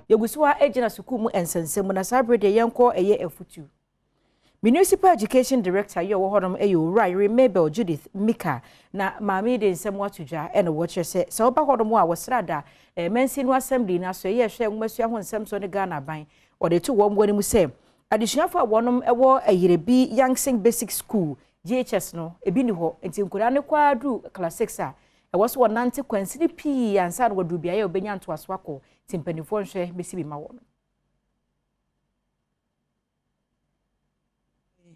Yɛgu so a gyina sukuu mu nsɛnsɛm mu na saa bere deɛ yɛnkɔ ɛyɛ Afutu. Municipal Education Director yi a ɔwɔ hɔnom yɛ Owura Yere Mabel Judith Mika na maame yi de nsɛm ato dwa ɛna wɔkyerɛ sɛ sɛ ɔba hɔnom a wɔsrada mansin no assembly no aso ɛyɛ ɛhwɛ nwomasua ho nsɛm so ne Ghana aban wɔde to wɔn anim sɛ adesuafo a wɔnom wɔ Ayirebi Yangsing Basic School JHS no ebi ni hɔ, nti nkwadaa no kɔ aduru class 6 a ɛwɔ so wɔnante kwansini pii ansa na wɔduru beaeɛ a wɔbɛnya ntoaso akɔ, nti mpanimfoɔ nhwɛ bɛsi bi ma wɔn.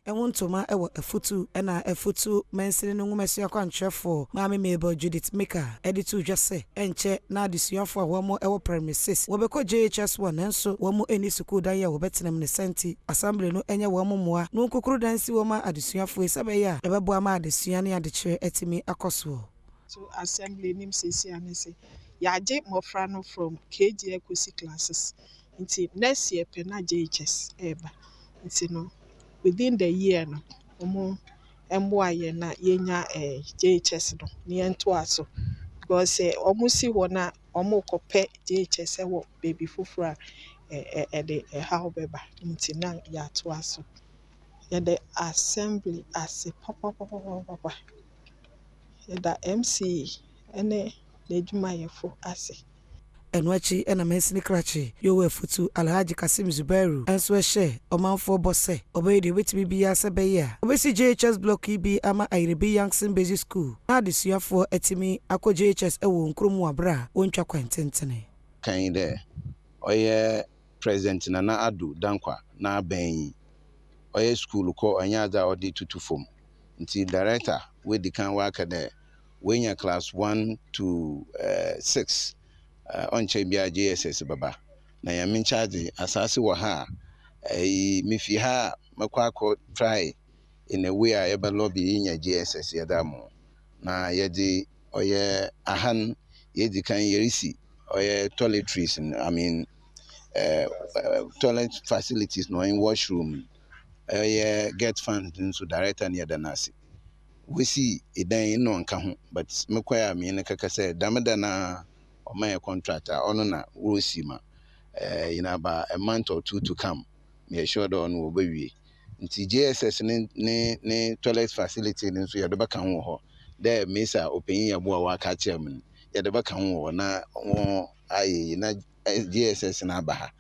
Ɛho ntoma wɔ Afutu na Afutu Mansini no Nwomasua Kwankyerɛfoɔ Maame Mabel Judith Mika de too dwa sɛ ɛnkyɛ na adesuafoɔ a wɔn wɔ Primary 6 wɔbɛkɔ JHS 1 nanso wɔn nni sukuu dan a wɔbɛtena mu ne saa nti Assembly no nyɛ wɔn mmoa na wɔnkukuru dan nsi hɔ ma adesuafoɔ yi sɛ ɛbɛyɛ a ɛbɛboa ma adesua ne adekyerɛ atumi akɔ soɔ. To Assembly nim seesei a ne sɛ yɛagye mmɔfra no from KG kɔsi classes, nti next year pɛ na JHS ɛreba, nti no within the year no wɔn mmoa yɛn na yɛnya JHS no na yɛntoa so, because sɛ wɔn si hɔ na wɔn rekɔpɛ JHS wɔ baabi foforɔ a ɛde ɛhaw bɛba, nti na yɛatoa so. Yɛde Assembly ase papapapapapa. Yɛda MCE ne n'adwumayɛfo ase. Ɛno akyi ɛna mansini krakye yɛwɔ Afutu Alhaji Kasim Zubairu nso hyɛ ɔmanfoɔ bɔ sɛ ɔbɛyɛ deɛ obɛtumi biara sɛ bɛyɛ a obɛsi JHS block yi bi ama Ayirebi Yankson Basic School na adesuafoɔ atumi akɔ JHS ɛwɔ nkurom wɔ abere a wɔntwa kwan tentene. Kan dɛ ɔyɛ President Nana Addo Dankwa n'abɛn yi, ɔyɛ school kɔ ɔnyɛ adze a ɔde tutu fam, nti director wedi kan waka dɛ wenya class 1 to 6, ɔnkyɛn biara JSS bɛba na Nyame nkyɛ asase wɔ ha a ɛyi mefi ha a mɛkɔ akɔ try in a way a yɛbɛ lobby yɛnya JSS yɛda mo na yɛde ɔyɛ ahan yɛdi kan yɛresi ɔyɛ toiletries, I mean toilet facilities na ɔyɛ washroom, ɛyɛ GETFund nso director ne yɛda no ase wosi ɛdan na ɔnka ho, but mekɔɛ a meyɛ no kaka sɛ dame da na ɔma yɛ contract a ɔno na wɔresi ma in about a month or two to come, meyɛ sure dɛ ɔno wɔbɛwie, nti JSS ne toilet facility no nso yɛde bɛka ho wɔ hɔ dɛ mesa ɔpanyin yɛ boa waka kyerɛ mu no yɛde bɛka ho wɔ hɔ na wɔn ayɛ yi na JSS no aba ha.